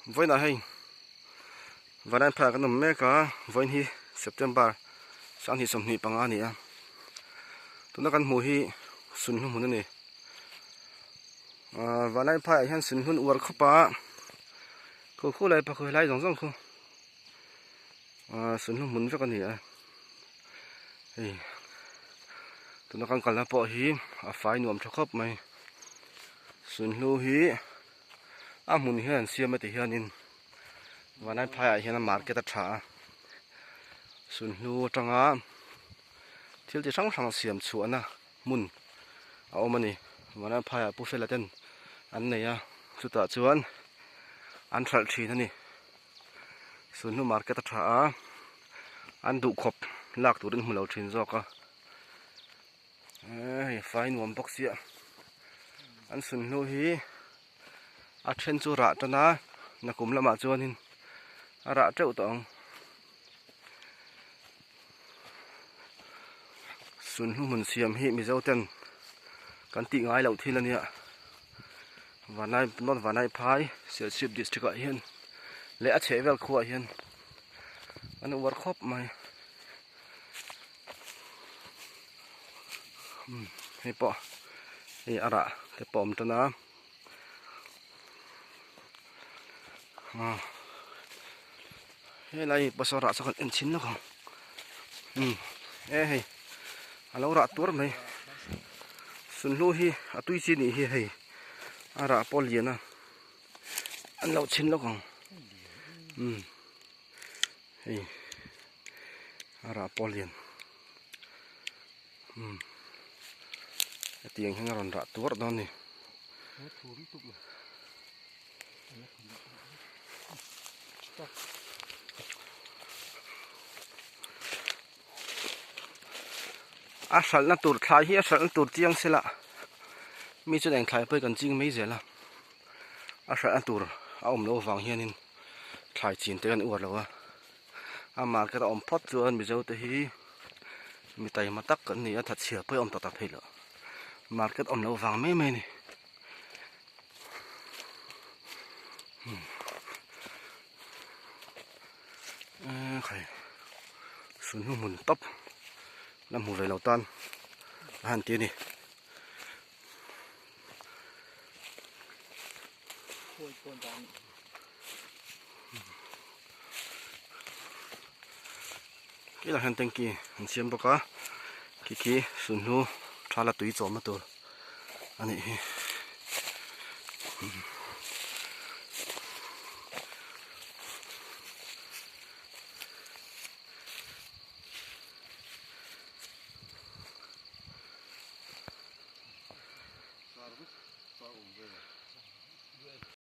Vawiinah hei Vanlai phaiah kan awm mek a, vawiin hi September 2025 a ni a. Tuna kan hmuh hi Sunhlu hmun a ni. Ahh Vanlai phaiah hian Sunhlun uar khawp a, khu khu lai pakhaw helai zawng zawng khu ahh Sunhlu hmun vek a ni a. Hei tuna kan kalna pawh hi a fai nuam tha khawp mai. Sunhlu hi a hmun hian an siam a ti hianin vanlai phaiah hian a market a tha a sunhlu atanga thil chi hrang hrang siam chhuahna hmun a awm a ni vanlai phaiah pu fela ten an nei a chutah chuan an hralh thin a ni sunhlu market a tha a an duhkhawp lak turin hmu lo thin zawk a. Hei fai nuam bawk sia an sunhlu hi a then chu rah tan a nakum lamah chuanin a rah teuh tawh ang sunhlu hmun siam hi mizo ten kan tih ngai loh thil a nia vanlai north vanlai phai serchhip district ah hian leh a chhehvel khuaah hian an uar khawp mai. Hei pawh hei a rah te pawh a awm tan a helai pasal rah chu kan en chhin lawk ang e hei a lo rah tuar mai sunhlu hi a tui chi nih hi hei a rah pawh a lian a an lo chhin lawk ang hei. A rah pawh lian umm hetiang hian a rawn rah tuarh dawn a ni. A hralhna tur thlai hi a hralhna tur chiang sela mi chuan eng thlai pawh hi kan ching mai zel a a hralhna tur a awm loh avang hianin thlai chin te kan uar lo a. A market a awm phawt chuan Mizo te hi mi taima tak kan ni a thatchhia pawh hi a awm tak tak thei lo market awm loh vang mai mai a ni ekhai sunhlu hmun tawp la hmu ve lo tan a han ti a ni. Helaiah hian tanky an siam bawk a khi khi sunhlu tha la tui chawmna tur a nih hi.